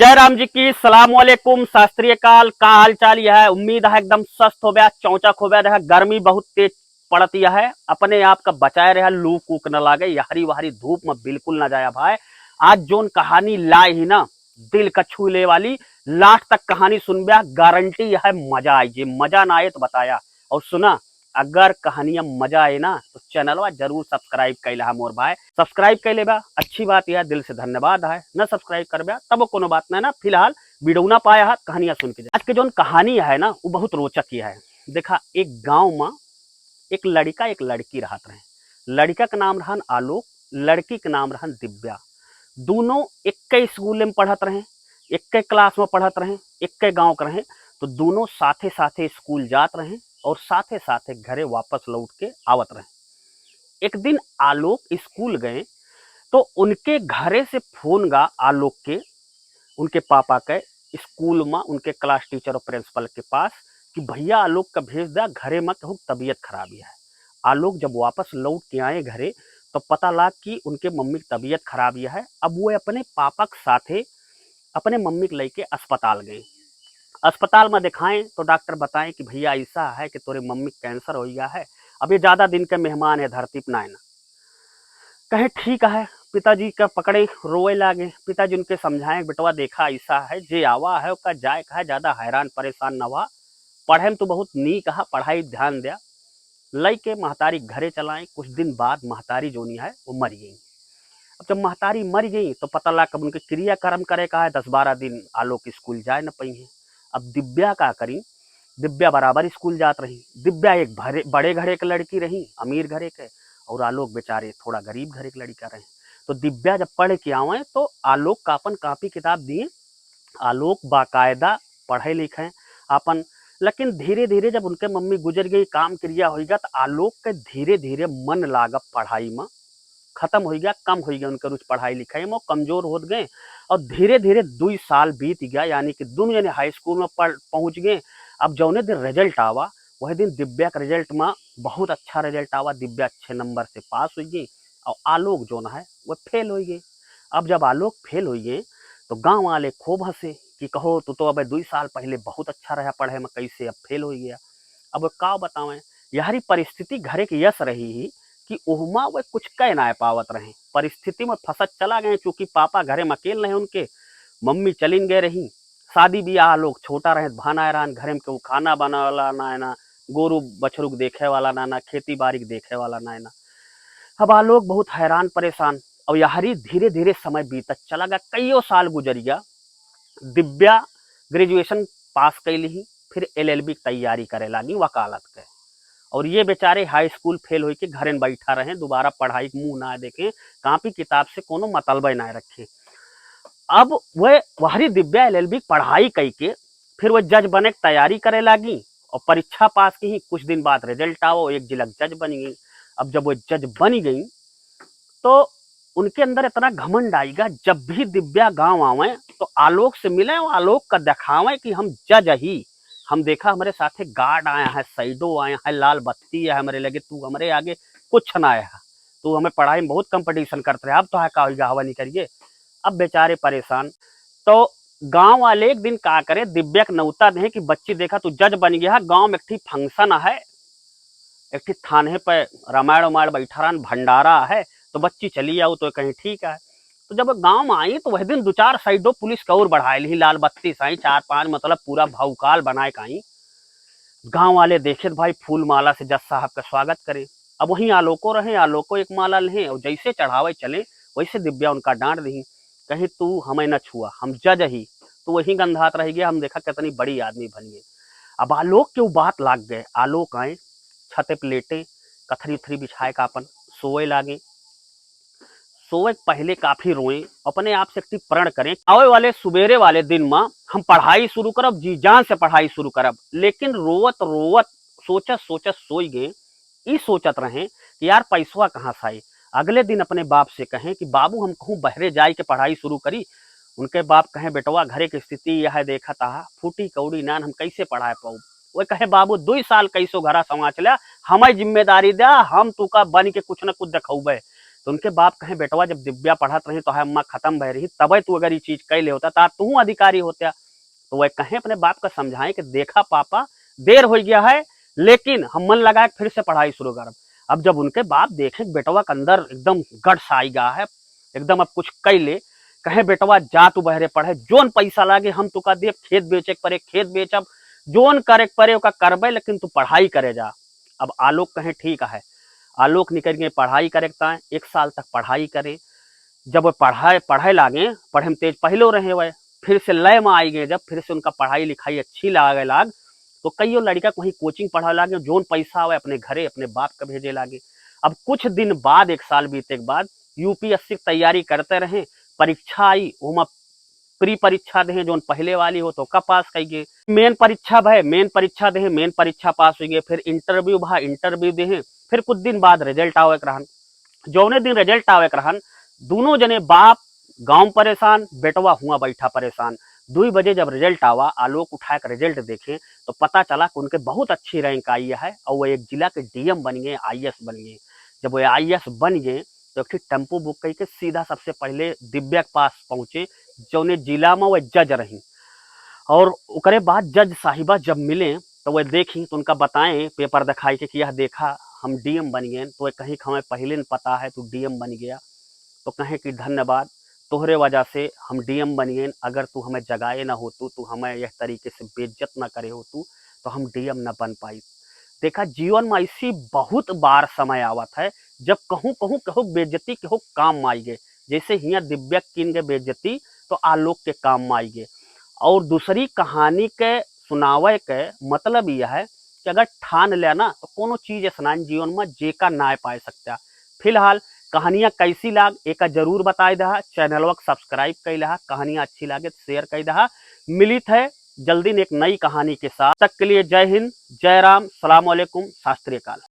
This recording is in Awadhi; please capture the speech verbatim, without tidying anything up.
जय राम जी की, सलाम वालेकुम, सत श्री अकाल। का हाल चाल यह है? उम्मीद है एकदम स्वस्थ हो गया, चौचक हो गया। देखा, गर्मी बहुत तेज पड़त यह है, अपने आप का बचाए रहा, लू कूक न लागे, यहरी वहरी धूप में बिल्कुल ना जाया भाई। आज जोन कहानी लाए ही ना, दिल का छू ले वाली, लास्ट तक कहानी सुनब्या, गारंटी यह है मजा आई जी, मजा ना आए तो बताया। और सुना, अगर कहानियां मजा आए ना तो चैनलवा जरूर सब्सक्राइब कर लेहा मोर भाई। सब्सक्राइब कर लेबा, अच्छी बात यह, दिल से धन्यवाद है। न सब्सक्राइब करबा तब कोनो बात नहीं ना। फिलहाल वीडियो ना पाया है, कहानियां सुन के जा। आज के जोन कहानी है ना, वो बहुत रोचक ही है। देखा, एक गांव में एक लड़का एक लड़की रहत रहे। लड़का के नाम रहन आलोक, लड़की के नाम रहन दिव्या। दोनों एक्के स्कूल में पढ़त रहे, एक्के क्लास में पढ़त रहे, एक्के गांव के रहे। तो दोनों साथे साथे स्कूल जात रहे और साथे साथे घरे वापस लौट के आवत रहे। एक दिन आलोक स्कूल गए तो उनके घरे से फोन गा आलोक के, उनके पापा के, स्कूल में उनके क्लास टीचर और प्रिंसिपल के पास कि भैया आलोक का भेज दा, घरे में कहूँ तबीयत खराब है। आलोक जब वापस लौट के आए घरे तो पता लाग कि उनके मम्मी की तबीयत खराब है। अब वो अपने पापा के साथे अपने मम्मी के लेके अस्पताल गए। अस्पताल में दिखाएं तो डॉक्टर बताएं कि भैया ऐसा है कि तोरे मम्मी कैंसर हो गया है, अब ये ज़्यादा दिन के मेहमान है धरती पर, ना आना। कहे ठीक है। पिताजी का पकड़े, रोए लागे। पिताजी उनके समझाएं, बेटवा देखा ऐसा है, जे आवा है ओका जाए का है, ज़्यादा हैरान परेशान न हुआ, पढ़े में तो बहुत नीक है, पढ़ाई ध्यान द्या। लइके महतारी घरे चलाएं। कुछ दिन बाद महतारी जोनी है वो मर गई। अब जब महतारी मर गई तो पता लाग कब उनके क्रियाकर्म करे का है, दस बारह दिन आलोक स्कूल जाए न पाई हैं। अब दिव्या का करी, दिव्या बराबर स्कूल जात रही। दिव्या एक भरे, बड़े घरे के लड़की रही, अमीर घरे के, और आलोक बेचारे थोड़ा गरीब घरे के लड़का रहे। तो दिव्या जब पढ़ के आवे तो आलोक का अपन कापी किताब दिए, आलोक बाकायदा पढ़े लिखे अपन। लेकिन धीरे धीरे जब उनके मम्मी गुजर गई, काम क्रिया होइगा, तो आलोक के धीरे धीरे मन लागब पढ़ाई में, खत्म होइगा, कम होइगा उनके रुचि पढ़ाई लिखाई में, कमजोर होत गए। और धीरे धीरे दुई साल बीत गया, यानी कि दोनों जने हाई स्कूल में पढ़ पहुँच गए। अब जौने दिन रिजल्ट आवा, वही दिन दिव्या के रिजल्ट में बहुत अच्छा रिजल्ट आवा, दिव्या अच्छे नंबर से पास हुई गई और आलोक जोन है वो फेल हुई गए। अब जब आलोक फेल हुई गए तो गाँव वाले खूब हंसे कि कहो तू तो अबे दुई साल पहले बहुत अच्छा रहा पढ़े में, कैसे अब फेल हुई गया। अब वो का बतावें, यहरी परिस्थिति घरे के यस रही ही कि ओहमा वे कुछ कह ना पावत रहे, परिस्थिति में फंसत चला गए। चूंकि पापा घरे में अकेल रहे, उनके मम्मी चलिन गए रही, शादी ब्याह लोग छोटा रहे, भाना हैरान, घरे में केहू खाना बनावला ना है ना, गोरू बछरू के देखे वाला ना ना, खेती बाड़ी के देखे वाला ना है ना। अब आलोक बहुत हैरान परेशान। और यहरी धीरे धीरे समय बीतत चला गया, कईयों साल गुजर गया। दिव्या ग्रेजुएशन पास कैली ही, फिर एलएलबी की तैयारी करे लागी वकालत के। और ये बेचारे हाई स्कूल फेल होई के घरे में बैठा रहे, दोबारा पढ़ाई के मुंह ना देखे, कापी किताब से कोनो मतलबे ना रखे। अब वह वहरी दिव्या एलएलबी की पढ़ाई कई के फिर वह जज बने के तैयारी करे लागी और परीक्षा पास की ही कुछ दिन बाद रिजल्ट आओ, एक जिला के जज बन गई। अब जब वह जज बन गई तो उनके अंदर इतना घमंड आएगा, जब भी दिव्या गांव आवे तो आलोक से मिले और आलोक का दिखावे कि हम जज ही, हम देखा हमारे साथे गार्ड आया है, सैडो आया है, लाल बत्ती है हमारे लगे, तू हमारे आगे कुछ ना आया है, तू हमें पढ़ाई में बहुत कंपटीशन करते रहे, अब तो है का होइगा, हवा नहीं करिए। अब बेचारे परेशान। तो गांव वाले एक दिन का करे, दिव्या के नौता दे कि बच्ची देखा तू जज बन गया, गांव में एक ठी फंक्शन है, एक ठी थाने पे रामायण वामायण बैठा रहन, भंडारा है, तो बच्ची चली आओ, तो कहीं ठीक है। तो जब गांव में आई तो वह दिन दो चार साइडो पुलिस का और बढ़ाए ली, लाल बत्ती से आई चार पांच, मतलब पूरा भौकाल बनाए का आई। गांव वाले देखे तो भाई फूल माला से जज साहब का स्वागत करे। अब वहीं आलोको रहे, आलोको एक माला लें और जैसे चढ़ावे चले वैसे दिव्या उनका डांट दी, कहीं तू हमें न छुआ, हम जज ही, तू वहीं गंधात रह गया, हम देखा कितनी बड़ी आदमी बन गए। अब आलोक के वो बात लाग गए, आलोक आए, छते पे लेटे, कथरी उथरी बिछाए का अपन सोए लागे। सोए के पहले काफी रोए, अपने आप से एक ठी प्रण करें, आवे वाले सुबेरे वाले दिन में हम पढ़ाई शुरू करब, जी जान से पढ़ाई शुरू करब। लेकिन रोवत रोवत, सोचत सोचत सोई गए। ई सोचत रहे कि यार पैसवा कहाँ से आई। अगले दिन अपने बाप से कहें कि बाबू हम कहूँ बहरे जाए के पढ़ाई शुरू करी। उनके बाप कहें बेटवा घरे के स्थिति यह है, देखत आहा फूटी कौड़ी नान, हम कैसे पढ़ाए पाऊ। वह कहे बाबू दुई साल कैसो घरा संभाल लिया, हमें जिम्मेदारी द्या, हम तुका बन के कुछ न कुछ दिखौबे। तो उनके बाप कहें, "बेटवा, जब दिव्या पढ़त रही तो है अम्मा खत्म भय रही, तबे तू अगर ये चीज कह ले होता तो आज तू अधिकारी होता।" तो वह कहें अपने बाप का समझाएं कि, "देखा पापा, देर हो गया है, लेकिन हम मन लगा के फिर से पढ़ाई शुरू करब।" अब जब उनके बाप देखें कि बेटवा के अंदर एकदम गट्स आई गया है, एकदम अब कुछ कह ले, कहें, "बेटवा, जा तू बहरे पढ़े, जोन पैसा लागे हम तुका देब, खेत बेचे के परे खेत बेचब, जोन करे के परे ओका करबे, लेकिन तू पढ़ाई करे जा।" अब आलोक कहें, "ठीक है।" आलोक निकल गए पढ़ाई करे के ताएं, एक साल तक पढ़ाई करे। जब वह पढ़ाए, पढ़े लागे, पढ़े में तेज पहले रहे वह, फिर से लय में आई गए, जब फिर से उनका पढ़ाई लिखाई अच्छी लागे लाग, तो कईयों लड़का कहीं कोचिंग पढ़े लागे, जोन पैसा आवे अपने घरे, अपने बाप का भेजे लागे। अब कुछ दिन बाद, एक साल बीते के बाद, यूपीएससी की तैयारी करते रहे, परीक्षा आई, ओमा प्री परीक्षा देहे, जोन पहले वाली हो तो का पास कई गए। मेन परीक्षा भय, मेन परीक्षा देहे, मेन परीक्षा पास हुई गए। फिर इंटरव्यू भा, इंटरव्यू देहे। फिर कुछ दिन बाद रिजल्ट आवे के रहन। जौने दिन रिजल्ट आवे के रहन, दोनों जने, बाप गांव परेशान, बेटवा हुआ बैठा परेशान। दुई बजे जब रिजल्ट आवा, आलोक उठाए के रिजल्ट देखे तो पता चला कि उनके बहुत अच्छी रैंक आई है और वो एक जिला के डीएम बन गए, आईएएस बन गए। जब वो आईएएस बन गए तो एक ठे टेम्पो बुक करके सीधा सबसे पहले दिव्या के पास पहुँचे, जौने जिला में वह जज रही। और ओकरे बाद जज साहिबा जब मिले तो वह देखी तो उनका बताएं, पेपर दिखाई के कि यह देखा, हम डीएम बन गए। तो वह कहीं कि हमें पहले न पता है तू डीएम बन गया। तो कहें कि धन्यवाद, तोहरे वजह से हम डीएम बन गए। अगर तू हमें जगाए ना होतू, तू हमें यह तरीके से बेइज्जत ना करे होतू, तो हम डीएम ना बन पाई। देखा, जीवन में ऐसी बहुत बार समय आवत है जब कहूँ कहूँ केहू बेइज्जती केहू काम में आई गए। जैसे हियाँ दिव्या कीन गए बेइज्जती, तो आलोक के काम में आई गए। और दूसरी कहानी के सुनावे के मतलब यह है कि अगर ठान लेना तो कोनो चीज ऐसा ना जीवन में जेका ना पाए सकता। फिलहाल कहानियाँ कैसी लाग, एका जरूर बताए दहा, चैनलवा के सब्सक्राइब कर लहा, कहानियाँ अच्छी लागे तो शेयर कर दहा। मिलित है जल्दी एक नई कहानी के साथ, तक के लिए जय हिंद, जय राम, सलाम वालेकुम, शास्त्रीय काल।